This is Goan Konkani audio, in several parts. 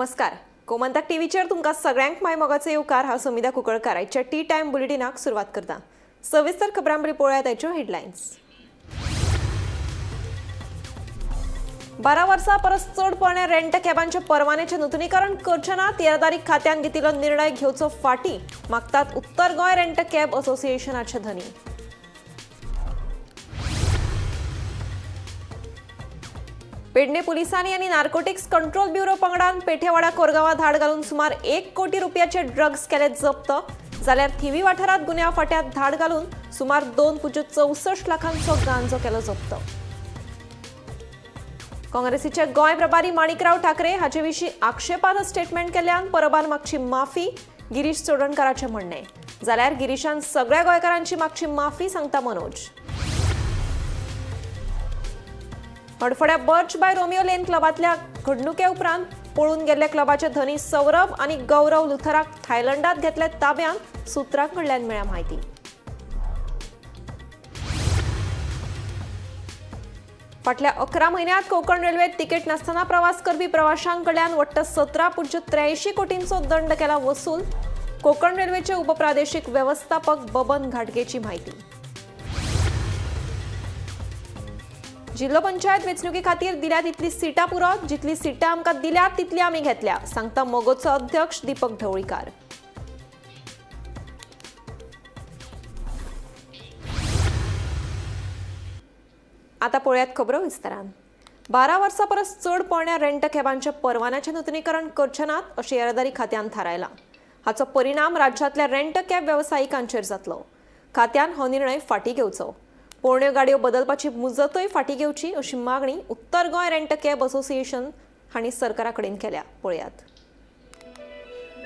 नमस्कार, गोमंतक टीव्हीचेर तुमकां सगळ्यांक माय मोगाचो येवकार. हांव समिधा कुंकळकार. आयच्या टी टायम बुलेटिनाक सुरवात करता. सविस्तर खबरां पळोवया ताच्यो हेडलायन्स. 12 वर्सां परस चड पोरण्या रेंट कॅबांच्या परवान्याचें नुतनीकरण करचे नात. येरादारी खात्यान घेतिल्लो निर्णय घेवचो फाटी मागतात उत्तर गोंय रेंट कॅब असोसिएशनाचे धनी. पेडणे पोलिसांनी आनी नार्कोटिक्स कंट्रोल ब्युरो पंगडान पेठेवाडा कोरगांवां धाड घालून सुमार 1 कोटी रुपयाचे ड्रग्स केले जप्त. जाल्यार थिवी वाठारांत गुन्यांव फांट्यात धाड घालून सुमार 2.64 लाखांचो गांजो केलो जप्त. काँग्रेसीचे गोंय प्रभारी माणिकराव ठाकरे हाचे विशीं आक्षेपार्ह स्टेटमेंट केल्ल्यान परबान मागची माफी, गिरीश चोडणकाराचें म्हणणें. जाल्यार गिरीशान सगळ्या गोंयकारांची मागची माफी, सांगता Manoj. हडफड्या Birch by Romeo Lane क्लबांतल्या घडणुके उपरांत पळून गेल्ल्या क्लबाचे धनी सौरभ आनी गौरव लुथराक थायलंडात घेतले ताब्यांत. सुत्रां कडल्यान मेळ्ळ्या म्हायती. फाटल्या 11 म्हयन्यांत कोकण रेल्वेत तिकेट नासतना प्रवास करपी प्रवाशांकडल्यान वट्ट 17.83 कोटींचो दंड केला वसूल. कोकण रेल्वेचे उपप्रादेशिक व्यवस्थापक बबन घाटगेची म्हायती. जिल्हो पंचायत वेंचणुके खातीर दिल्या तितली सिटां पुरो. जितली सिटां आमकां दिल्यात तितली आमी घेतल्या, सांगता मगोचो अध्यक्ष दीपक ढवळीकार. आता पळयात खबरो विस्तारान. 12 वर्सां परस चड पोरण्या रेंट कॅबांच्या परवान्याचें नुतनीकरण करचे नात अशें येरादारी खात्यान थारायलां. हाचो परिणाम राज्यांतल्या रेंट कॅब वेवसायिकांचेर जातलो. खात्यान हो निर्णय फाटीं घेवचो, पोरण्यो गाडयो बदलपाची मुजतय फाटीं घेवची, अशी मागणी उत्तर गोंय रेंट कॅब असोसिएशन हांणी सरकारा कडेन केल्या. पळयात.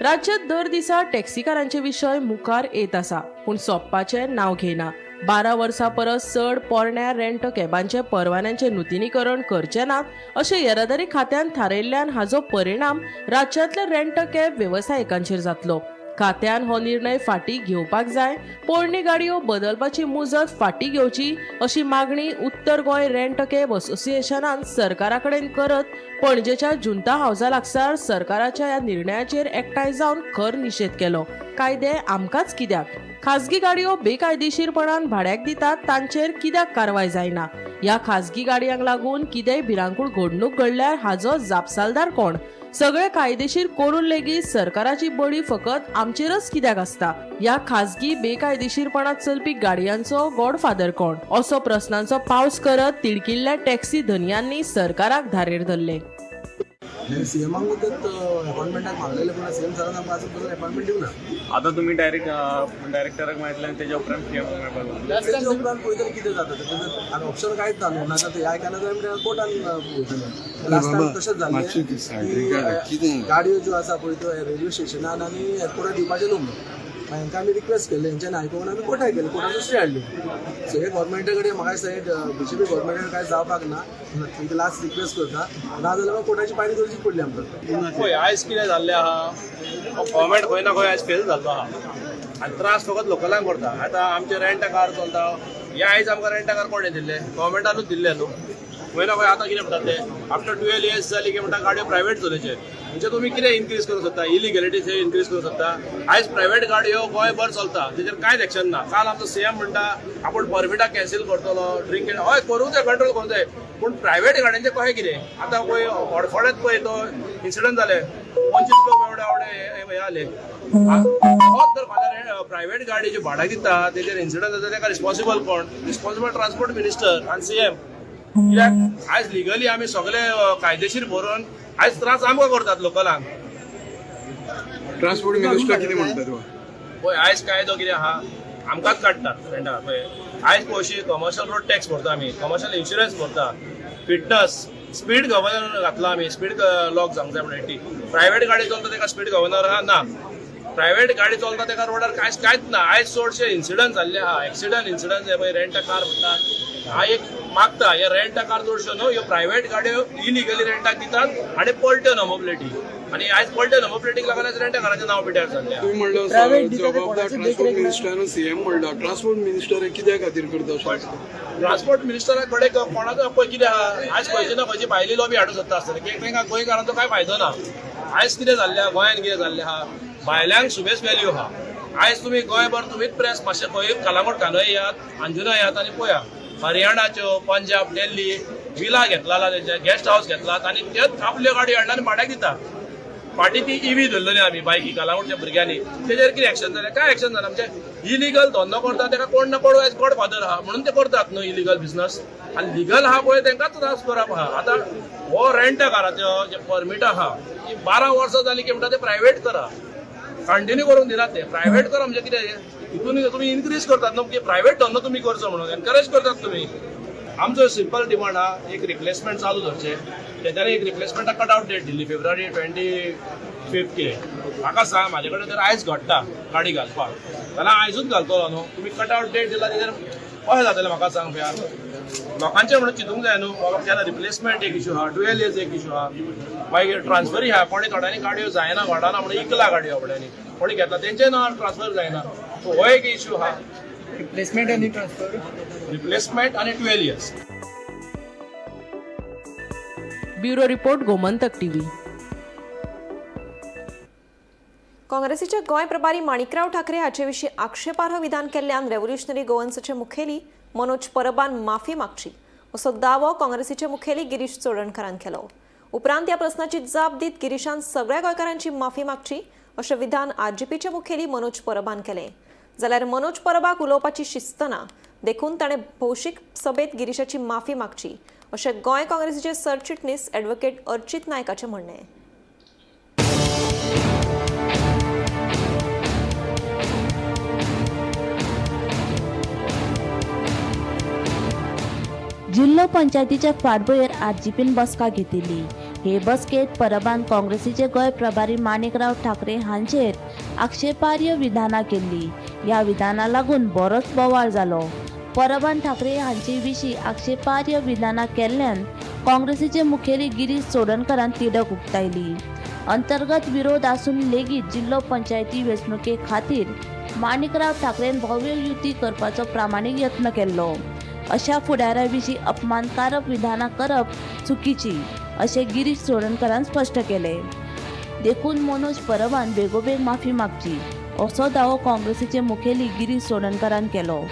राज्यात दर दिसा टॅक्सीकारांचे विशय मुखार येत आसा, पूण सोंपपाचें नांव घेयना. 12 वर्सां परस चड पोरण्या रेंट कॅबांचे परवान्यांचें नुतनीकरण करचे नात अशें येरादारी खात्यान थारायल्ल्यान हाजो परिणाम राज्यांतल्या रेंट कॅब वेवसायिकांचेर जातलो. खात्यान हो निर्णय फाटीं घेवपाक जाय, पोरणी गाडयो बदलपाची मुजत फाटीं घेवची, अशी मागणी उत्तर गोंय रेंट कॅब असोसिएशनान सरकारा कडेन करत पणजेच्या जुंता हावजा लागसार सरकाराच्या ह्या निर्णयाचेर एकठांय जावन खर निशेध केलो. कायदे आमकांच कित्याक? खाजगी गाडयो बेकायदेशीरपणान भाड्याक दितात तांचेर कित्याक कारवाय जायना? ह्या खाजगी गाडयांक लागून कितेंय भिरांकूळ घडणूक घडल्यार हाजो जापसालदार कोण? सगळे कायदेशीर करून लेगीत सरकाराची बडी फकत आमचेरच कित्याक आसता? ह्या खाजगी बेकायदेशीरपणात चलपी गाडयांचो गॉडफादर कोण? असो प्रस्नांचो पावस करत तिडकिल्ल्या टॅक्सी धनयांनी सरकाराक धारेर धरले. सीएमाक मुदत अपॉइंटमेंटाक मागलेले, पूण सीएम सरान आमकां अजून पसून अपॉइंटमेंट दिवना. आता तुम्ही डायरेक्ट डायरेक्टराक मेळटले आनी तेज्या उपरांत सीएम मेळपाक. तेच्या उपरांत पळयतले कितें जाता तें. तेजेर आनी ऑप्शन कांयच ना न्हू. नाजाल्यार ह्या एकाना जाल्यार कोर्टान वयतले. लास्ट टायम तशेंच जाल्लें की गाडयो ज्यो आसा पळय त्यो रेल्वे स्टेशनान आनी एअरपोर्टार दिवपाचें न्हू म्हणून. मागीर हांकां आमी रिक्वेस्ट केल्ले, हेंच्यांनी आयकून आमी कोर्टाक गेले, कोर्टाचो स्टे हाडली. सो हे गव्हर्मेंटा कडेन म्हाका दिसता बीजेपी गव्हर्मेंटा कडेन कांय जावपाक ना. तांकां लास्ट रिक्वेस्ट करता, नाजाल्यार मागीर कोर्टाची पायरी करचीच पडली आमकां. पळय, आयज कितें जाल्लें आहा, गव्हर्मेंट खंय ना खंय आयज फेल जाल्लो आहा आनी त्रास फकत लोकलांक करता. आतां आमचे रेंट कार चलता हे, आयज आमकां रेंट कार कोणें दिल्ले? गव्हर्मेंटानूच दिल्ले न्हू. खंय ना खंय आतां कितें म्हणटात ते, आफ्टर 12 इयर्स जाली की म्हणटा गाडयो प्रायवेट चलोवचे. म्हणजे तुमी कितें इन्क्रीज करूंक सोदता? इलिगॅलिटीज इन्क्रीज करूंक सोदता. आयज प्रायवेट गाडयो गोंयभर चलता, तेजेर कांयच एक्शन ना. काल आमचो सीएम म्हणटा आपूण परमिटां कॅन्सील करतलो, ड्रिंक हय करूंक जाय, कंट्रोल करूंक जाय, पूण प्रायवेट गाडयांचें कशें कितें? आतां पळय, हडफड्यांत पळय तो इन्सिडंट जाले, 25 लोक एवढे एवढे हे जाले. होच जर फाल्यां प्रायवेट गाडी जी भाड्याक दिता तेजेर इन्सिडंट जाता, तेका रिस्पॉन्सिबल कोण? रिस्पॉन्सिबल ट्रान्सपोर्ट मिनिस्टर आनी सीएम. कित्याक आयज लिगली आमी सगळे कायदेशीर भरून आयज त्रास आमकां करतात लोकलांक. ट्रान्सपोर्ट मिनिस्टर कितें म्हणटा तुका? पळय, आयज कायदो कितें आहा, आमकांच काडटात रेंटा. पळय, आयज पयशे कमर्शियल रोड टॅक्स भरता आमी, कमर्शियल इन्शुरन्स भरता, फिटनस, स्पीड गव्हर्नर घातला आमी, स्पीड लॉक जावंक जाय म्हणून 80. प्रायवेट गाडी चलता तेका स्पीड गव्हर्नर आहा ना. प्रायवेट गाडी चलता तेका रोडार कांयच कांयच ना. आयज चडशे इन्सिडंट जाल्ले आहा, एक्सिडंट, इन्सिडंट. हे पळय, रेंट कार म्हणटा हा एक मागता. हे रेंट कार चडश्यो न्हू, ह्यो प्रायवेट गाडयो इलिगली रेंटाक दितात आनी पलट्यो नंबर प्लेटी. आनी आयज पलट्यो नंबर प्लेटीक लागून आयज रेंट काराचें नांव पिड्यार जाल्लें आहा. तुम्ही म्हणलं जबाबदार ट्रान्सपोर्ट मिनिस्टर, सीएम म्हणला. ट्रान्सपोर्ट मिनिस्टर हे कित्या खातीर करता अशें दिसता? ट्रान्सपोर्ट मिनिस्टरा कडेन कोणाचो पळय कितें आहा, आयज खंयची ना खंयची भायली लॉबी हाडूंक सोदता आसतली, कित्याक तांकां गोंयकारांचो कांय फायदो ना. आयज कितें जाल्लें आहा गोंयांत, कितें जाल्लें आहा, बायलांक सुबेज वॅल्यू आहा. आयज तुमी गोंयभर तुमीच प्रेस मातशें खंय कलांगूट कांदोळे येयात, अंजुना येयात आनी पळया, हरियाणाच्यो, पंजाब, दिल्ली विला घेतला, तेंचे गेस्ट हावस घेतलात आनी तेच आपल्यो गाडयो हाडला आनी भाड्याक दिता. फाटीं ती इवी धरलेली आमी बायकी कलांगूटच्या भुरग्यांनी, तेजेर कितें एक्शन जालें? काय एक्शन जालें? आमचे इलिगल धंदो करता तेका कोण ना कोण आयज गॉड फादर आहा म्हणून ते करतात न्हू इलिगल बिझनस. आनी लिगल आहा पळय तेंकांच त्रास करप आहा. आतां हो रेंट काराचो जे परमीट आहा ती 12 वर्सां जालीं की म्हणटा ते प्रायवेट करा, कंटिन्यू करूंक दिनात. ते प्रायवेट करा म्हणजे कितें? हितून तुमी इन्क्रीज करतात न्हू की प्रायवेट धंदो तुमी करचो म्हणून एनकरेज करतात तुमी. आमचो सिंपल डिमांड आहा, एक रिप्लेसमेंट चालू धरचें. तेच्यानी एक रिप्लेसमेंटाक कट आउट डेट दिल्ली फेब्रुवारी 25 कितें. म्हाका सांग, म्हाजे कडेन जर आयज घडटा गाडी घालपाक जाल्यार आयजूच घालतलो न्हू. तुमी कट आउट डेट दिला तेजेर कशें जातलें म्हाका सांग पया. लोकांचें म्हणून चिंतूंक जाय न्हू बाबा. केन्ना रिप्लेसमेंट एक इशू आहा, 12 इयर्स एक इशू आहा, मागीर ट्रान्सफरी आहा. कोणी थोड्यांनी गाडयो जायना घडना म्हणून इकला गाडयो, आपड्यांनी कोणी घेतला तेंचे नांव ट्रान्सफर जायना. सो हो एक इशू आहा. रिप्लेसमेंट आनी ट्रान्सफर. रिप्लेसमेंट आनी 12 years. Bureau report, Gomantak TV. काँग्रेसीचे गोंय प्रभारी माणिकराव ठाकरे हाचे विशीं आक्षेपार्ह विधान केल्ल्यान रेव्होल्युशनरी गोवन्सचे मुखेली मनोज परबान माफी मागची असो दावो काँग्रेसीचे मुखेली गिरीश चोडणकारान केलो. उपरांत ह्या प्रस्नाची जाप दीत गिरीशान सगळ्या गोंयकारांची माफी मागची अशें विधान आरजीपीचे मुखेली मनोज परबान केलें. जाल्यार मनोज परबाक उलोवपाची शिस्त ना, देखून ताणें भौशीक सभेत गिरीशाची माफी मागची अशें गोंय काँग्रेसीचे सरचिटणीस ॲडव्होकेट अर्चित नायकाचें म्हणणें. जिल्लो पंचायतीच्या फाटभुंयेर आरजीपीन बसका घेतिल्ली. हे बसकेंत परबान काँग्रेसीचे गोंय प्रभारी माणिकराव ठाकरे हांचेर आक्षेपार्ह विधानां केल्लीं. ह्या विधाना लागून बरोच बोवाळ जालो. परबान ठाकरे हांचे विशीं आक्षेपार्ह विधानां केल्ल्यान काँग्रेसीचे मुखेली गिरीश चोडणकारान तिडक उक्तायली. अंतर्गत विरोध आसून लेगीत जिल्लो पंचायती वेंचणुके खातीर माणिकराव ठाकरेन भव्य युती करपाचो प्रामाणीक यत्न केल्लो. अशा फुडाऱ्या विशीं अपमानकारक विधानां करप चुकीची अशें गिरीश चोडणकारान स्पश्ट केलें. देखून मनोज परबान बेगोबेग माफी मागची असो दावो काँग्रेसीचे मुखेली गिरीश चोडणकारान केलो.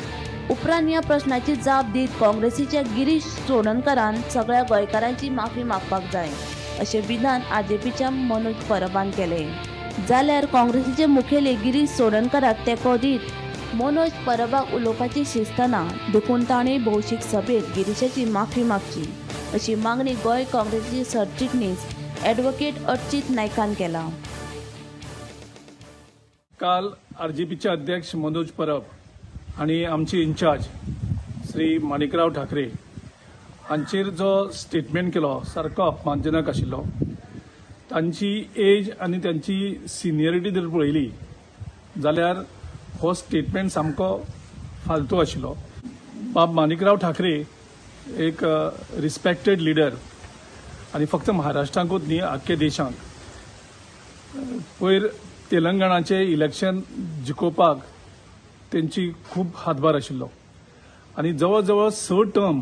उपरांत ह्या प्रश्नाची जाप दीत काँग्रेसीच्या गिरीश चोडणकारान सगळ्या गोंयकारांची माफी मागपाक जाय अशें विधान आरजीपीच्या मनोज परबान केलें. जाल्यार काँग्रेसीचे मुखेली गिरीश चोडणकाराक तेंको दीत मनोज परबाक उलोवपाची शिस्त ना, देखून ताणें भौशीक सभेत गिरीशाची माफी मागची अशी मागणी गोंय काँग्रेसीचे सरचिटणीस ॲडव्होकेट अर्चित नायकान केला. काल आरजीपीचे अध्यक्ष मनोज परब आणि आमचे इन्चार्ज श्री माणिकराव ठाकरे हांचेर जो स्टेटमेंट केलो, सारको अपमानजनक आशिल्लो. तांची एज आनी तांची सिनियरिटी जर पळयली जाल्यार हो स्टेटमेंट सामको फालतू आशिल्लो. बाब माणिकराव ठाकरे एक रिस्पेक्टेड लिडर आनी फक्त महाराष्ट्राकूच न्ही, आख्खे देशांक. पयर तेलंगणाचे इलेक्शन जिखोवपाक तेंची खूब हातभार आशिल्लो आनी जवळ जवळ स टर्म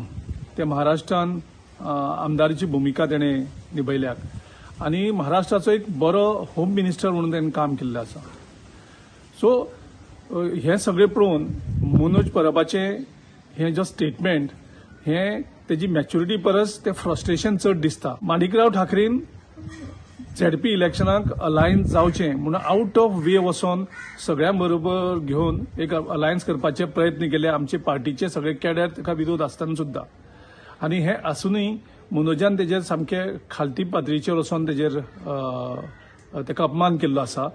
ते महाराष्ट्रान आमदारीची भुमिका तेणें निभयल्या आनी महाराष्ट्राचो एक बरो होम मिनिस्टर म्हणून तेणें काम केल्लें आसा. सो हें सगळें पळोवन मनोज परबाचें हें जो स्टेटमेंट हें तेजी मॅच्युरिटी परस तें फ्रस्ट्रेशन चड दिसता. माणिकराव ठाकरेन झेडपी इलेक्शनाक अलायन्स जावचें म्हणून आउट ऑफ वे वचोन सगळ्यां बरोबर घेवन एक अलायन्स करपाचे प्रयत्न केले, आमचे पार्टीचे सगळे कॅडर ताका विरोध आसतना सुद्दां. आनी हें आसुनूय मनोजान तेजेर सामके खालती पातळीचेर वचोन तेजेर ताका अपमान केल्लो आसा.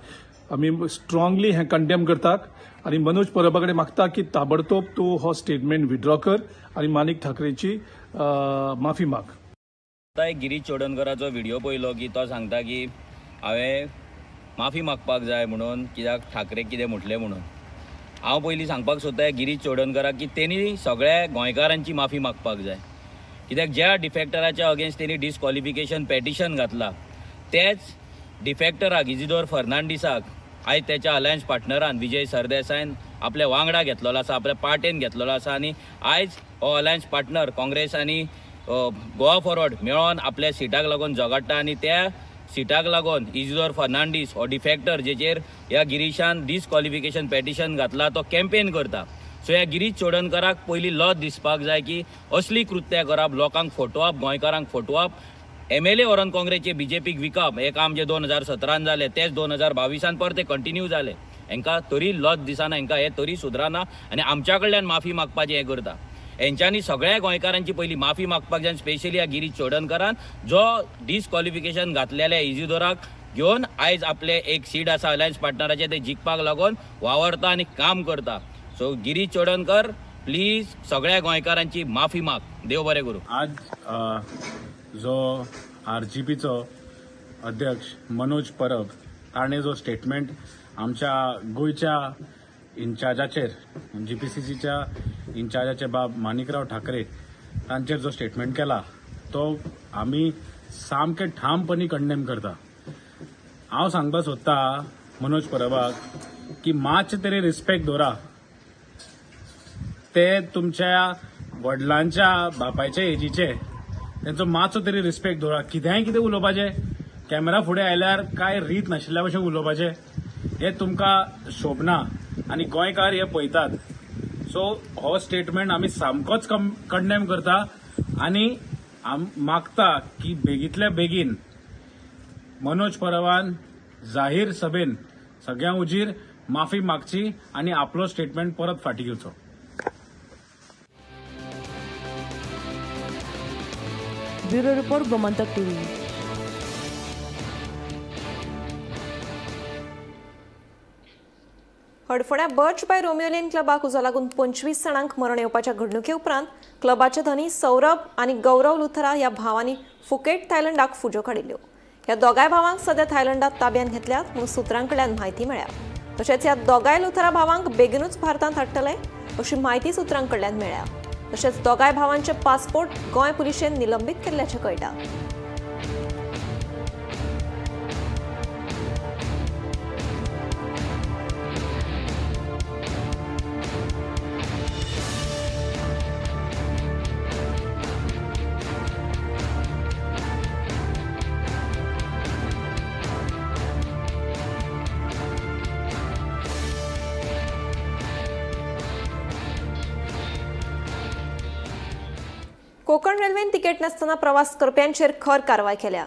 आमी स्ट्रांगली हें कंडेम करतात आनी मनोज परबा कडेन मागता की ताबडतोब तूं हो स्टेटमेंट विड्रॉ कर आनी माणिक ठाकरेची माफी माग. आतां एक गिरीश चोडणकराचो व्हिडियो पळयलो की तो सांगता की हांवें माफी मागपाक जाय म्हणून, कित्याक ठाकरे कितें म्हटलें म्हणून. हांव पयलीं सांगपाक सोदता गिरीश चोडणकराक की तेणी सगळ्या गोंयकारांची माफी मागपाक जाय, कित्याक ज्या डिफेक्टराच्या अगेन्स्ट तेणी डिस्कॉलिफिकेशन पेटिशन घातला, तेच डिफेक्टराक इजिदोर फर्नांडीसाक आयज त्याच्या अलायन्स पार्टनरान विजय सरदेसायन आपल्या वांगडा घेतलेलो आसा, आपल्या पार्टेन घेतलेलो आसा. आनी आयज हो अलायन्स पार्टनर काँग्रेस आनी गोवा फॉरवर्ड मेळोन आपल्या सिटाक लागून झगडटा आनी त्या सिटाक लागून इजिदोर फर्नांडीस हो डिफेक्टर जेचेर ह्या गिरीशान डिसक्वॉलिफिकेशन पेटिशन घातला तो कॅम्पेन करता. सो ह्या गिरीश चोडणकराक पयलीं लज दिसपाक जाय की असली कृत्यां करप, लोकांक फटोवप, गोंयकारांक फटोवप, एमएलए व्हरोन काँग्रेसचे बीजेपीक विकप, हें काम जे 2017 जालें तेच 2022 परते कंटिन्यू जालें. हेंकां तरी लज दिसना, हेंकां हें तरी सुदराना आनी आमच्या कडल्यान माफी मागपाचें हें करता. हेंच्यांनी सगळ्या गोंयकारांची पयलीं माफी मागपाक जाय, स्पेशली ह्या गिरीश चोडणकरान जो डिसक्वॉलिफिकेशन घातलेल्या इजिदोराक घेवन आयज आपले एक सीट आसा अलायन्स पार्टनराचें ते जिखपाक लागून वावरता आनी काम करता. सो गिरीश चोडणकर प्लीज सगळ्या गोंयकारांची माफी माग. देव बरें करूं. आज जो आरजीपीचो अध्यक्ष मनोज परब ताणें जो स्टेटमेंट आमच्या गोंयच्या इन्चार्जाचेर जीपीसीसीच्या इन्चार्जाचे बाब माणिकराव ठाकरे तांचेर जो स्टेटमेंट केला तो आमी सामके ठामपणी कंडेम करता. हांव सांगपाक सोदता मनोज परबाक की मातशें तरी रिस्पेक्ट दवरा. ते तुमच्या वडिलांच्या बापायच्या एजीचे, तेंचो मातसो तरी रिस्पेक्ट दवरा. कितेंय कितें उलोवपाचें, कॅमेरा फुडें आयल्यार कांय रीत नाशिल्ल्या भशेन उलोवपाचें, हें तुमकां शोभना आनी गोंयकार हे पळयतात. सो हो स्टेटमेंट आमी सामकोच कंडेम करता आनी मागता की बेगींतल्या बेगीन मनोज परबान जाहीर सभेन सगळ्यां उजीर माफी मागची आनी आपलो स्टेटमेंट परत फाटीं घेवचो. Bureau report, Gomantak TV. हडफड्या birch bye Romeo Lane क्लबाक उजो लागून 25 जाणांक मरण येवपाच्या घडणुके उपरांत क्लबाचे धनी सौरभ आनी गौरव लुथरा ह्या भावांनी फुकेट थायलंडाक फुज्यो काडिल्ल्यो. ह्या दोगांय भावांक सद्या थायलंडात ताब्यांत घेतल्यात म्हूण सुत्रां कडल्यान म्हायती मेळ्ळ्या. तशेंच ह्या दोगांय लुथरा भावांक बेगीनूच भारतांत हाडटले अशी म्हायती सुत्रां कडल्यान मेळ्ळ्या. तशेंच दोगांय भावांचे पासपोर्ट गोंय पुलिशेन निलंबीत केल्ल्याचें कळटा. कोकण रेल्वेन तिकेट नासतना प्रवास करप्यांचेर खर कारवाय केल्या.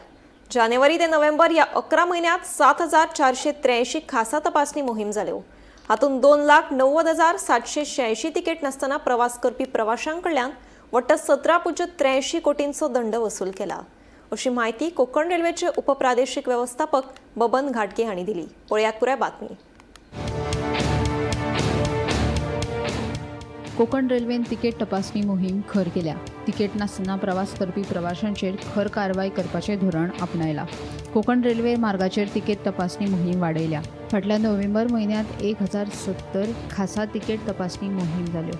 जानेवारी ते नोव्हेंबर ह्या 11 म्हयन्यांत 7,483 खासा तपासणी मोहीम जाल्यो. हातूंत 2,90,786 तिकेट नासतना प्रवास करपी प्रवाशां कडल्यान वट्ट 17.83 कोटींचो दंड वसूल केला अशी म्हायती कोकण रेल्वेचे उपप्रादेशीक वेवस्थापक बबन घाटगे हांणी दिली. पळयात पुराय बातमी. कोकण रेल्वेन तिकेट तपासणी मोहीम खर केल्या. तिकेट नासतना प्रवास करपी प्रवाशांचेर खर कारवाय करपाचें धोरण आपणायलां. कोकण रेल्वे मार्गाचेर तिकेट तपासणी मोहीम वाडयल्या. फाटल्या नोव्हेंबर म्हयन्यांत 1,070 खासा तिकेट तपासणी मोहीम जाल्यो.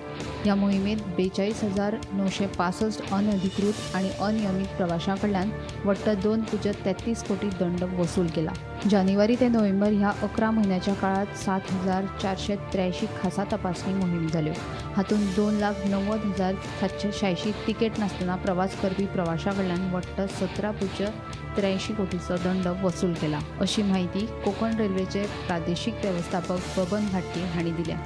ह्या मोहिमेंत 42,965 अनधिकृत आनी अनियमीत प्रवाशां कडल्यान वट्ट 2.33 कोटी दंड वसूल केला. जानेवारी ते नोव्हेंबर ह्या 11 म्हयन्याच्या काळांत 7,483 खासा तपासणी मोहीम जाल्यो. हातूंत 2,90,786 तिकेट नासतना प्रवास करपी प्रवाशां कडल्यान वट्ट 17.83 कोटीचो दंड वसूल केला अशी म्हायती कोकण रेल्वेचे प्रादेशीक व्यवस्थापक बबन घाटगे हांणी दिल्या.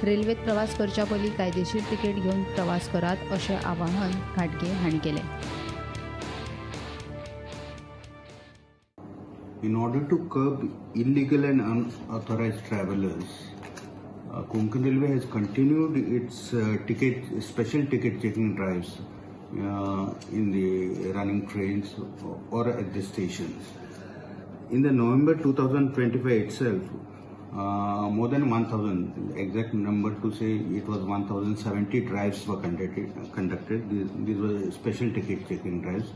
रेल्वेत प्रवास करच्या पयलीं कायदेशीर तिकेट घेवन प्रवास करात अशें आवाहन घाटगे हांणी केलें. In order to curb illegal and unauthorized travelers, Konkan Railway has continued its special ticket checking drives in the running trains or at the stations. In the November 2025 itself, more than 1,000, exact number to say it was 1,070 drives were conducted. These were special ticket checking drives,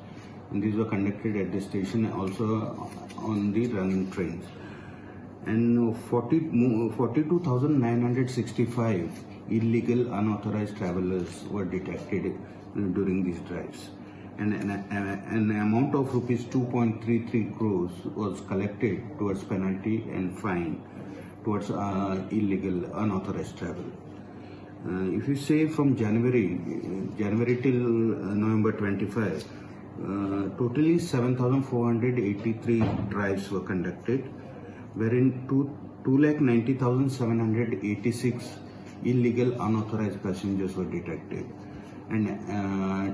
and these were conducted at the station also on the running trains. And 42,965 illegal unauthorized travelers were detected during these drives, and an amount of rupees 2.33 crores was collected towards penalty and fine towards illegal unauthorized travel. If you say from January till November 25, Totally 7,483 drives were conducted, wherein 2,90,786 illegal unauthorized passengers were detected. And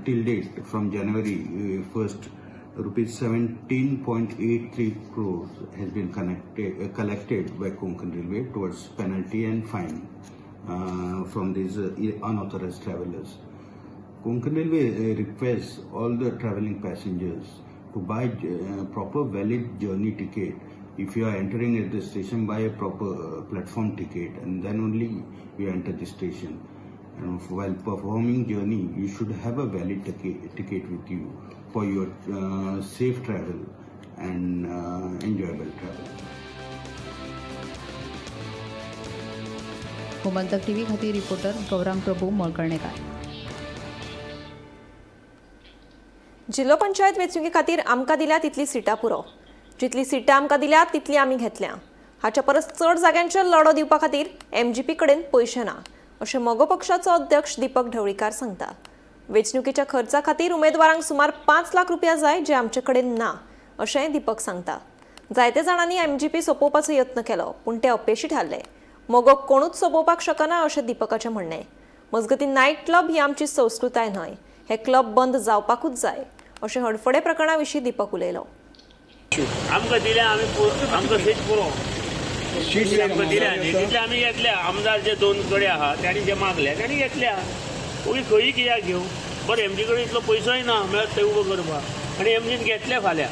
till date, from January 1st, rupees 17.83 crores has been collected by Konkan Railway towards penalty and fine from these unauthorized travelers. Konkan Railway requests all the traveling passengers to buy proper valid journey ticket. If you are entering at the station, buy a proper platform ticket and then only you enter the station. And while performing journey, you should have a valid ticket with you for your safe travel and enjoyable travel. Gomantak TV खातीर रिपोर्टर गौरांग प्रभू मळकर्णेकार. जिल्हो पंचायत वेंचणुके खातीर आमकां दिल्या तितली सिटां पुरो. जितली सिटां आमकां दिल्या तितली आमी घेतल्या. हाच्या परस चड जाग्यांचेर लढो दिवपा खातीर एमजीपी कडेन पयशे ना अशें मगो पक्षाचो अध्यक्ष दीपक ढवळीकार सांगता. वेंचणुकेच्या खर्चा खातीर उमेदवारांक सुमार 5 लाख रुपया जाय जे आमचे कडेन ना अशेंय दीपक सांगता. जायते जाणांनी एमजीपी सोंपोवपाचो यत्न केलो पूण ते अपेशी थारले. मगो कोणूच सोंपोवपाक शकना अशें दीपकाचें म्हणणें. मजगतीं नायट क्लब ही आमची संस्कृताय न्हय, हे क्लब बंद जावपाकूच जाय अशें हडफडें प्रकरणा विशीं दीपक उलयलो. आमकां दिल्या आमी, आमकां सीट पुरो आमकां दिल्या न्ही तितले आमी घेतल्या. आमदार जे 2 कडेन आहा तांणी जे मागल्या तांणी घेतल्या. ओगी खंय कित्याक घेवं? बरें, एमजी कडेन इतलो पयसोय ना मेळत थंय उबो करपाक आनी एमजीन घेतल्या फाल्यां.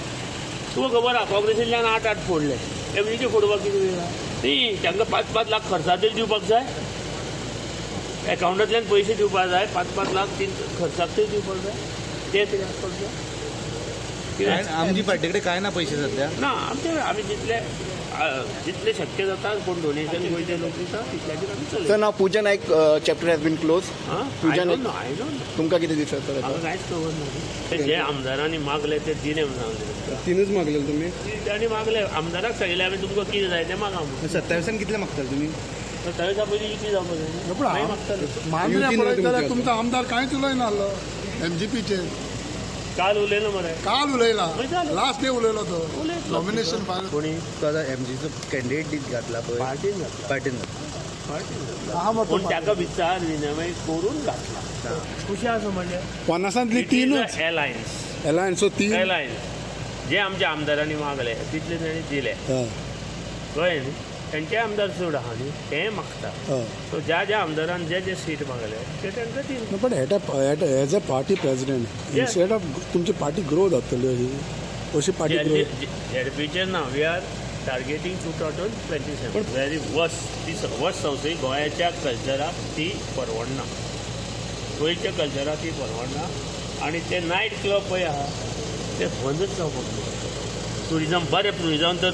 तुका खबर आहा काँग्रेसींतल्यान 8 8 फोडले, एमजीचे फोडपाक कितें वेळ आहा? न्ही, तांकां 5 5 लाख खर्चा तरी दिवपाक जाय, एकावंटांतल्यान पयशे दिवपाक जाय, 5 5 लाख 3 खर्चाक तरी दिवपाक जाय, ते तरी आसपाक जाय. आमची पार्टी कडेन काय ना पयशे सध्या ना आमचे, आमी जितले जितले शक्य जाता कोण डोनेशन गोंयचे लोक दिता तितल्याचेर आमी चलयता. Sir, now Pooja Naik chapter has been close. Pooja Naik, I don't know. तुमकां कितें दिसता? म्हाका कांयच खबर ना. जे आमदारांनी मागले ते दिले म्हणून सांगले. 3च मागले तुमी? तांणी मागले, आमदाराक सांगिल्लें आमी तुमकां कितें जाय तें मागा म्हणून. 27 कितले मागताले तुमी? 27 पयलीं युती जावपाक जाय मागताले. मांद्र्यां पळयत जाल्यार तुमचो आमदार कांयच उलयना आसलो एमजीपीचेर. काल उलयलो मरे, काल उलयला, लास्ट डे उलयलो तो नॉमिनेशन फायल. कोणी तो आतां एमजीचो कॅन्डिडेट घातला पळय, पार्टीन घातला, पार्टीन घातला, पूण ताका विचार विनिमय करून घातला. खुशी आसा म्हणजे 50 3 एलायन्स, एलायन्स 3 एलायन्स जे आमच्या आमदारांनी मागले तितले तांणी दिले, कळ्ळें न्ही? तांचे आमदार चड आहा न्ही, ते मागता. सो ज्या ज्या आमदारान जे जे सीट मागले ते तांकां दिले. पण as a party president instead of तुमची पार्टी ग्रो जातली अशी अशी पार्टी ग्रो झेडपीचेर ना, we are targeting 2027. Very worse, ती वर्स संवसारी गोंयाच्या कल्चराक ती परवडना, गोंयच्या कल्चराक ती परवडना. आनी ते नायट क्लब पळय आहा ते बंदच जावपाक जाय. टुरिजम बरें, टुरिजम तर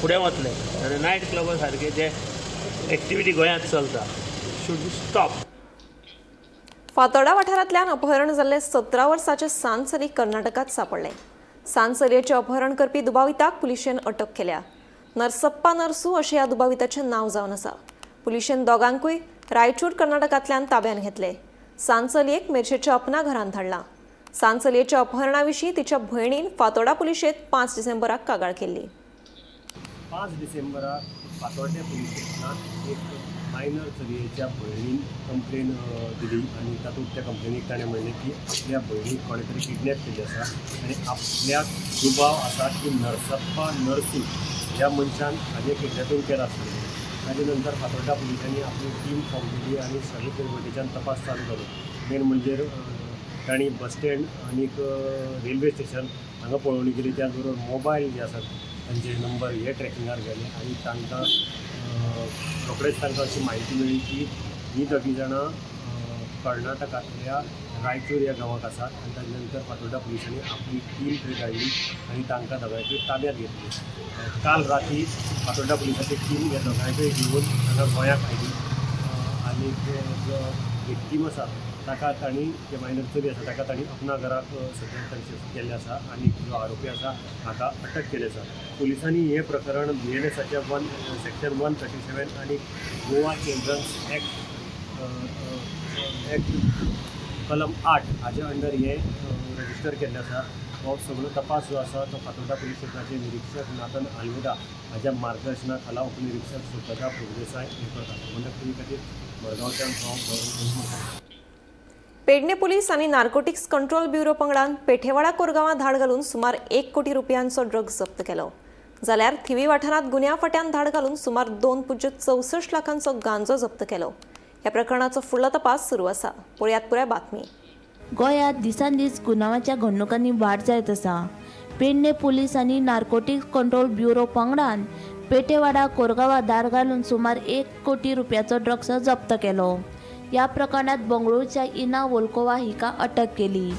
फुडें वतलें आनी नायट क्लबा सारके जे एक्टिविटी गोंयांत चलता should be stop. Fatorda वाठारांतल्यान अपहरण जाल्ले 17 वर्साचे सान चली कर्नाटकांत सांपडले. सान चलयेचें अपहरण करपी दुबाविताक पुलिशेन अटक केल्या. नरसप्पा नरसू अशें ह्या दुबाविताचें नांव जावन आसा. पुलिशेन दोगांकूय रायचूर कर्नाटकांतल्यान ताब्यांत घेतले. सान चलयेक मेरशेच्या अपना घरांत धाडला. सान चलयेच्या अपहरणा विशीं तिच्या भयणीन फातोर्डा पुलिशेंत 5 डिसेंबराक कागाळ केल्ली. 5 डिसेंबराक फातोर्डे पुलीस स्टेशनात एक मायनर चलयेच्या भयणीन कंप्लेन दिली आनी तातूंत त्या कंप्लेनीक ताणें म्हणलें की आपल्या भयणीक कोणें तरी किडनॅप केल्ली आसा आनी आपल्याक दुबाव आसा की नरसप्पा नरसू ह्या मनशान हाजें किडनॅपींग केलां आसतलें. ताजे नंतर फातोर्डा पुलिसांनी आपली टीम फॉर्म केली आनी सगळे वटेच्यान तपास चालू जालो. मेन म्हणजे तांणी बस स्टँड आनीक रेल्वे स्टेशन हांगा पळोवणी केली. त्याच बरोबर मोबायल जे आसात तांचे नंबर हे ट्रॅकिंगार गेले आनी तांकां रोखडेच तांकां अशी म्हायती मेळ्ळी की ही दोगी जाणां कर्नाटकांतल्या रायचूर ह्या गांवांत आसात आनी ताजे नंतर फातोर्डा पुलिसांनी आपली टीम थंय धाडली आनी तांकां दोगांयकूय ताब्यांत घेतली. काल राती फातोर्डा पुलिसाची टीम ह्या दोगांयकूय घेवन हांगा गोंयांत आयली आनी जो विक्टीम आसा ताका तांणी, जे मायनर चली आसा ताका तांणी अपना घराक सद्या तांचे केल्लें आसा आनी जो आरोपी आसा हाका अटक केल्ली आसा. पुलिसांनी हें प्रकरण BNSच्या सेक्शन 137 आनी गोवा चिल्ड्रन्स एक्ट कलम 8 हाजे अंडर हें रजिस्टर केल्ले आसा. हो सगळो तपास जो आसा तो फातोर्डा पुलीस स्टेशनाचे निरीक्षक नाथन आल्मेदा हाज्या मार्गदर्शना खाला उपनिरीक्षक सुखदा प्रभुदेसाय हे करतात. गोमंतक टीव्ही खातीर मडगांवच्यान हांव गौरव. पेडणे पुलीस आनी नार्कोटिक्स कंट्रोल ब्युरो पंगडान पेठेवाडा कोरगांवां धाड घालून सुमार 1 कोटी रुपयांचो ड्रग्ज जप्त केलो. जाल्यार थिवी वाठारांत गुन्यांव फांट्यान धाड घालून सुमार 2.64 लाखांचो गांजो जप्त केलो. ह्या प्रकरणाचो फुडलो तपास सुरू आसा. पळयात पुराय बातमी. गोंयांत दिसान दीस गुन्यांवाच्या घडणुकांनी वाड जायत आसा. पेडणे पुलीस आनी नार्कोटिक्स कंट्रोल ब्युरो पंगडान पेटेवाडा कोरगांवां धाड घालून सुमार 1 कोटी रुपयाचो ड्रग्स जप्त केलो. ह्या प्रकरणात बंगळुरूच्या इना वोल्कोवा हिका अटक केली.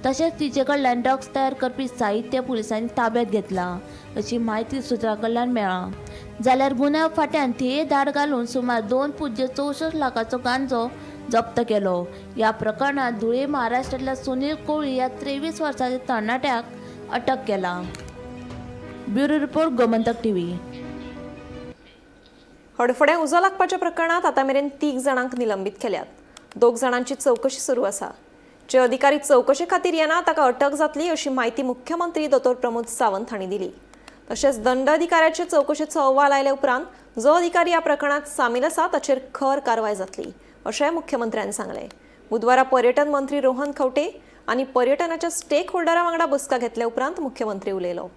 तशेंच तिचे कडल्यान ड्रग्स तयार करपी साहित्य पुलिसांनी ताब्यात घेतलां, अशी म्हायती सुत्रां कडल्यान मेळ्ळा. जाल्यार गुन्यांव फांट्यान थिये धाड घालून सुमार 2.64 लाखाचो गांजो जप्त केलो. ह्या प्रकरणात धुळे महाराष्ट्रातल्या सुनील कोळी ह्या 23 वर्साच्या तरणाट्याक अटक केला. Bureau report, Gomantak TV. हडफड्यां उजो लागपाच्या प्रकरणात आतां मेरेन तीग जाणांक निलंबीत केल्यात. दोग जाणांची चवकशी सुरू आसा. जे अधिकारी चवकशे खातीर येना ताका अटक जातली, अशी म्हायती मुख्यमंत्री दोतोर प्रमोद सावंत हांणी दिली. तशेंच दंडाधिकाऱ्याचे चवकशेचो अहवाल आयले उपरांत जो अधिकारी ह्या प्रकरणात सामील आसा ताचेर खर कारवाय जातली, अशेंय मुख्यमंत्र्यान सांगलें. बुधवारा पर्यटन मंत्री रोहन खंवटे आनी पर्यटनाच्या स्टेक होल्डरा वांगडा बसका घेतल्या उपरांत मुख्यमंत्री उलयलो.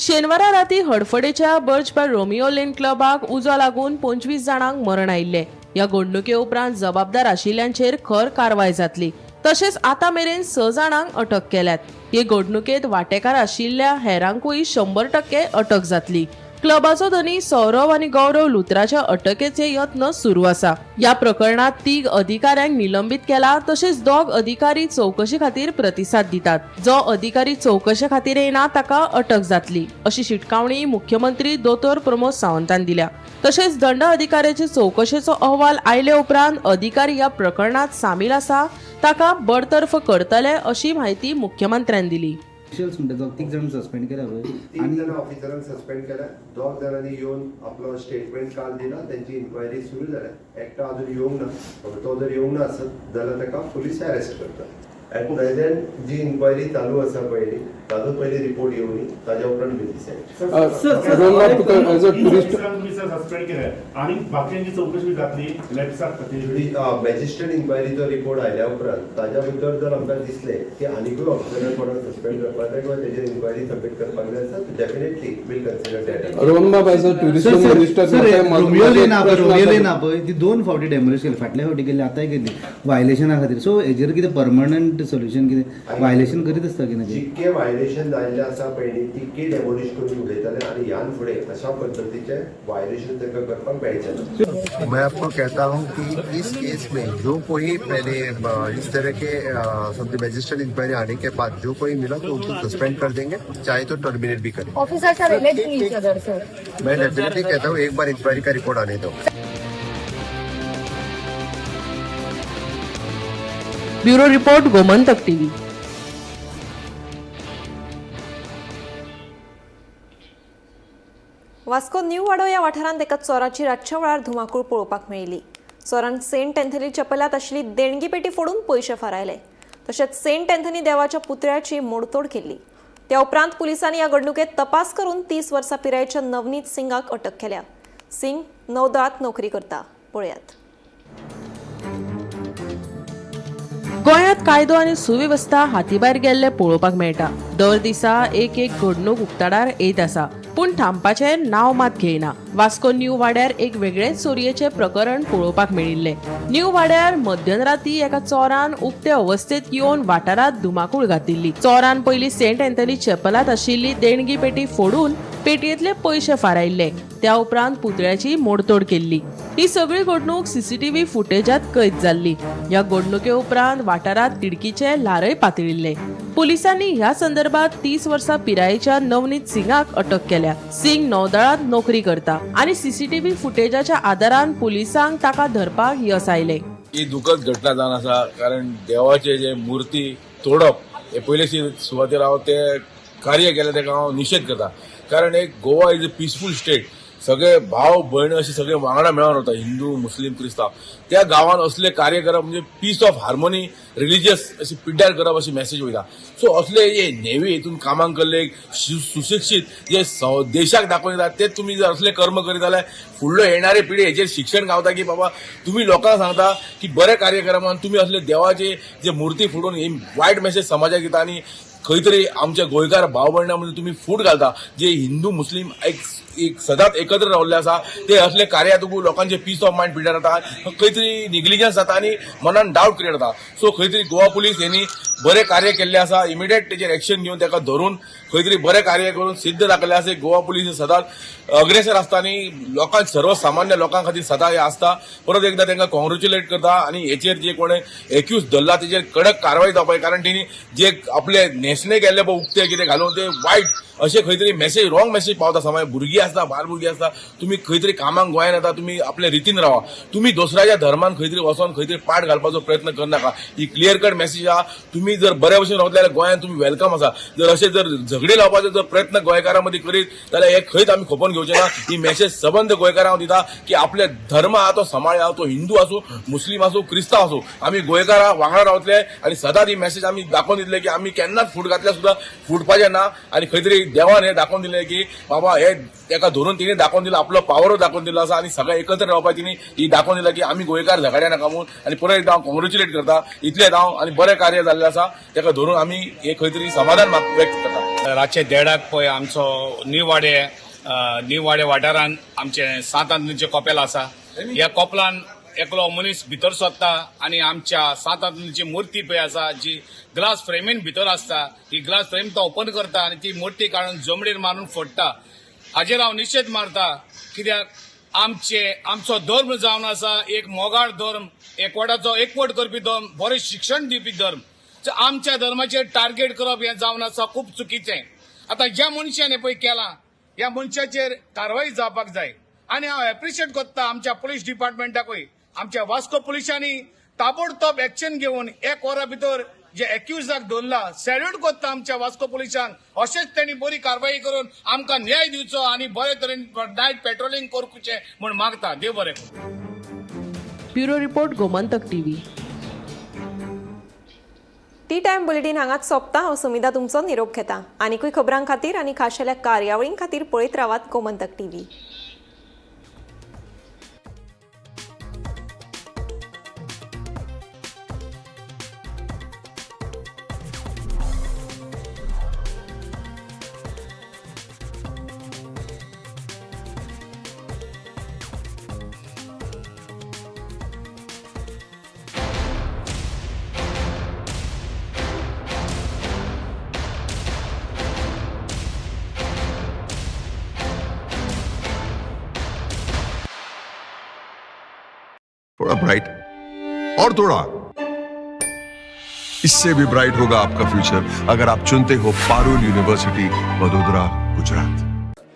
शेनवारा राती हडफडेच्या बर्च बार रोमियो लेन क्लबाक उजो लागून 25 जाणांक मरण आयिल्लें. ह्या घडणुके उपरांत जबाबदार आशिल्ल्यांचेर खर कारवाय जातली. तशेंच आतां मेरेन स जाणांक अटक केल्यात. हे घडणुकेंत वांटेकार आशिल्ल्या हेरांकूय 100% अटक जातली. क्लबाचो धनी सौरव आनी गौरव लुत्राच्या अटकेचे यत्न सुरू आसा. ह्या प्रकरणात तीग अधिकाऱ्यांक निलंबीत केला. तशेंच दोग अधिकारी चवकशे खातीर प्रतिसाद दितात. जो अधिकारी चवकशे खातीर येना ताका अटक जातली, अशी शिटकावणी मुख्यमंत्री दोतोर प्रमोद सावंतान दिल्या. तशेंच दंड अधिकाऱ्याचे चवकशेचो अहवाल आयले उपरांत अधिकारी ह्या प्रकरणात सामील आसा ताका बडतर्फ करतले, अशी म्हायती मुख्यमंत्र्यान दिली. ऑफिशियल्स म्हणटा तो तीग जाण सस्पेंड केला पळय. तीन जाण ऑफिसरांक सस्पेंड केल्या. दोग जाणांनी येवन आपलो स्टेटमेंट काल दिला. तेंची इन्क्वायरी सुरू जाल्या. एकटो अजून येवंक ना. तो जर येवंक ना आसत जाल्यार ताका पुलीस अरेस्ट करता. एट प्रेझेंट जी इन्क्वायरी चालू आसा पयली, ताजो पयली रिपोर्ट येवनी, ताज्या उपरांत we decide. रोहन, तुका एज अ टुरिस्ट सस्पेंड केले आणि बाकींची चौकशी जातली लॅप्साक खातीर? मॅजिस्ट्रेट इन्क्वायरीचो रिपोर्ट आयल्या उपरांत ताज्या भितर जर आमकां दिसलें की आनिकूय ऑफिसरांक कोणाक सस्पेंड करपाक जाय किंवा तेजेर इन्क्वायरी सबमीट करपाक जाय आसा, definitely we'll consider that. Rohan Babu, as a tourism minister, Romeo Lane पळय, रोमियो लेन पळय, ती दोन फावटी डेमोलिश केली. फाटल्या फावटी केली, आतांय केली व्हायलेशना खातीर. सो हेजेर कितें परमनंट सोल्युशन कितें? व्हायलेशन करीत आसता कितें ते? जितके व्हायलेशन जाल्ले आसा पयलीं तितके डेमोलिश करून उडयतले आनी ह्यान फुडें अशा पद्दतीचे व्हायलेशन तांकां करपाक मेळचें ना. मैं आपको कहता हूं कि इस केस में जो कोई पहले इस तरह के समझे, मजिस्ट्रेट इंक्वायरी आने के बाद जो कोई मिला तो उनको सस्पेंड कर देंगे, चाहे तो टर्मिनेट भी करें. Officers are alleging each other, sir. मैं डेफिनेटली कहता हूँ, एक बार इंक्वायरी का रिपोर्ट आने दो. Bureau report, Gomantak TV. Vasco new वाडो ह्या वाठारांत एका चोराची रातच्या वेळार धुमाकूळ पळोवपाक मेळिल्ली. चोरान सेंट अँथनी चपलात आशिल्ली देणगी पेटी फोडून पयशे फारायले. तशेंच सेंट अँथनी देवाच्या पुतळ्याची मोडतोड केल्ली. त्या उपरांत पुलिसांनी ह्या घडणुकेत तपास करून 30 वर्सां पिरायेच्या नवनीत सिंगाक अटक केल्या. सिंग नौदळात नोकरी करता. पळयात. गोंयांत कायदो आनी सुवेवस्था हातीभायर गेल्ले पळोवपाक मेळटा. दर दिसा एक एक घडणूक उक्ताडार येत आसा, पूण थांबपाचें नांव मात घेयना. वास्को न्यू वाड्यार एक वेगळेच चोरयेचें प्रकरण पळोवपाक मेळिल्लें. न्यू वाड्यार मध्यराती एका चोरान उक्ते अवस्थेत येवन वाठारांत धुमाकूळ घातिल्ली. चोरान पयलीं सेंट अँथनी चॅपलांत आशिल्ली देणगी पेटी फोडून पेटयेंतले पयशे फारायल्ले. त्या उपरांत पुतळ्याची मोडतोड केल्ली. ही सगळी घडणूक सीसीटीव्ही फुटेजात कैद जाल्ली. ह्या घडणुके उपरांत वाठारांत तिडकीचे ल्हारय पातळिल्ले. पुलिसांनी ह्या संदर्भात 30 वर्सां पिरायेच्या नवनीत सिंगाक अटक केल्या. सिंग नौदळांत नोकरी करता आनी सीसीटीव्ही फुटेजाच्या आदारान पुलिसांक ताका धरपाक यस आयलें. ही दुखद घटना जावन आसा, कारण देवाचे जे मूर्ती तोडप हे पयले सुवातेर हांव ते कार्य केलें ताका हांव निशेध करता, कारण एक Goa is a peaceful state. सगळे भाव भयण अशे सगळे वांगडा मेळोन रावता, हिंदू मुस्लीम क्रिस्तांव. त्या गांवान असले कार्य करप म्हणजे पीस ऑफ हार्मोनी रिलिजियस अशी पिड्ड्यार करप अशी मॅसेज वयता. सो असले जे नेवी हितून कामांक केल्ले सुशिक्षीत जे देशाक दाखोवन दिता ते तुमी जर असले कर्म करीत जाल्यार फुडलो येणारे पिढी हेचेर शिक्षण गावता की बाबा तुमी लोकांक सांगता की बरें कार्य करा म्हणून तुमी असले देवाचे जे मुर्ती फुडून ही वायट मॅसेज समाजाक दिता आनी खंय तरी आमच्या गोंयकार भाव भयणां मदीं तुमी फूट घालता. जे हिंदू मुस्लीम एक सदांच एकत्र रावल्ले आसा ते असले कार्या तुका लोकांचे पीस ऑफ मायंड पिड्ड्यार जाता, खंय तरी निग्लिजन्स जाता आनी मनान डावट क्रिएट जाता. सो खंय तरी गोवा पुलीस यांनी बरें कार्य केल्लें आसा, इमिडिएट तेजेर एक्शन घेवन ताका धरून खंय तरी बरें कार्य करून सिद्ध दाखयल्लें आसा. गोवा पुलीस सदांच अग्रेसर आसता आनी लोकांक सर्वसामान्य लोकां खातीर सदां हें आसता. परत एकदा तांकां कॉंग्रेच्युलेट करता आनी हेचेर जे कोणे एक्यूज धरला तेजेर कडक कारवाय जावपाक जाय, कारण तेणी जे आपले न्हेसणे केल्ले पळय उक्ते कितें घालून ते वायट अशें खंय तरी मॅसेज रॉंग मॅसेज पावता. समाज भुरगीं आसता, बाल भुरगीं आसता, तुमी खंय तरी कामाक गोंयान येता, तुमी आपले रितीन रावा, तुमी दुसऱ्याच्या धर्मान खंय तरी वचोन खंय तरी पाट घालपाचो प्रयत्न करनाका. ही क्लियर कट मॅसेज आहा. तुमी जर बऱ्या भशेन रावतले जाल्यार गोंयान तुमी welcome आसा. जर अशें जर झगडी लावपाचो जर प्रयत्न गोंयकारां मदीं करीत जाल्यार हे खंयच आमी खपोवन घेवचे ना. ही मॅसेज सबंद गोंयकारांक दिता की आपले धर्म आहा तो सांबाळया, तो हिंदू आसूं, मुस्लीम आसूं, क्रिस्तांव आसूं, आमी गोंयकारां वांगडा रावतले आनी सदांच ही मॅसेज आमी दाखोवन दितले की आमी केन्नाच फूट घातल्यार सुद्दां फुटपाचें ना. आनी खंय तरी देवान हें दाखोवन दिलें की बाबा हे ताका धरून तिणें दाखोवन दिलां, आपलो पावरूय दाखोवन दिलो आसा आनी सगळें एकत्र रावपाक तिणें ही दाखोवन दिलां की आमी गोंयकार झगड्या नाका म्हणून. आनी परत एकदा हांव कॉंग्रेच्युलेट करता, इतलें हांव आनी बरें कार्य जाल्लें आसा ताका धरून आमी हे खंय तरी समाधान व्यक्त करता. रातचे 1:30 पळय आमचो निवाडे वाठारांत आमचें सांत आंतनीचें कपेल आसा. ह्या कपेलान एकलो मनीस भितर सोदता आनी आमच्या सांत आंतनीची मुर्ती पळय आसा जी ग्लास फ्रेमीन भितर आसता, ही ग्लास फ्रेम तो ओपन करता आनी ती मुर्ती काडून जमनीर मारून फोडटा. हाजेर हांव निशेध मारता, कित्याक आमचो धर्म जावन आसा एक मोगाळ धर्म, एकवटाचो एकवट करपी धर्म, बरें शिक्षण दिवपी धर्म. आमच्या धर्माचेर टार्गेट करप हें जावन आसा खूब चुकीचें. आतां ज्या मनशान हें पळय केलां ह्या मनशाचेर कारवाय जावपाक जाय आनी हांव एप्रिशिएट करता आमच्या पुलीस डिपार्टमेंटाकूय. आमच्या वास्को पुलिसांनी ताबडतोब एक्शन घेवन एक वरा भितर जे एक्युजाक धरला, सॅल्यूट करता आमच्या वास्को पुलिसांक. अशेंच तेणी बरी कारवाई करून आमकां न्याय दिवचो आनी बरे तरेन नायट पेट्रोलिंग करचें म्हूण मागता. देव बरें करूं. Bureau report, Gomantak TV. Tea time bulletin हांगाच सोंपता. हांव सुमिता तुमचो निरोप घेता. आनिकूय खबरां खातीर आनी खाशेल्या कार्यावळीं खातीर पळयत रावात गोमंतक टीव्ही. थोड़ा ब्राइट और थोड़ा इससे भी ब्राइट होगा आपका फ्यूचर अगर आप चुनते हो पारुल यूनिवर्सिटी, वडोदरा, गुजरात.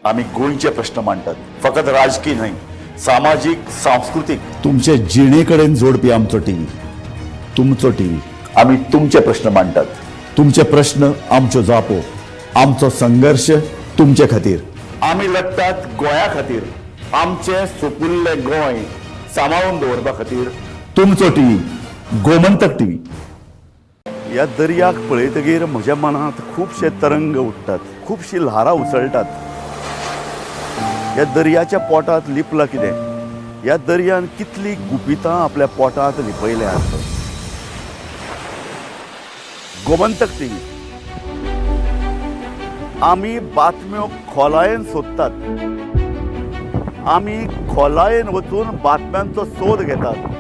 आमी गोंयचे प्रश्न मांडटात, फकत राजकीय न्हय, सामाजीक, सांस्कृतीक, तुमचे जिणे कडेन जोडपी आमचो टीव्ही, तुमचो टीव्ही. आमी तुमचे प्रश्न मांडटात, तुमचे प्रश्न आमच्यो जापो, आमचो संघर्श तुमचे खातीर. आमी लडटात गोंया खातीर, आमचें सुपुल्लें गोंय सांबाळून दवरपा खातीर. तुमचो टीव्ही, गोमंतक टीव्ही. ह्या दर्याक पळयतगीर म्हज्या मनांत खुबशे तरंग उठ्ठात, खुबशीं ल्हारां उसळटात. ह्या दर्याच्या पोटांत लिपलां कितें? ह्या दर्यान कितलीं गुपितां आपल्या पोटांत लिपयल्यांत? गोमंतक टीव्ही, आमी बातम्यो खोलायेन सोदतात, आमी खोलायेन वचून बातम्यांचो सोद घेतात.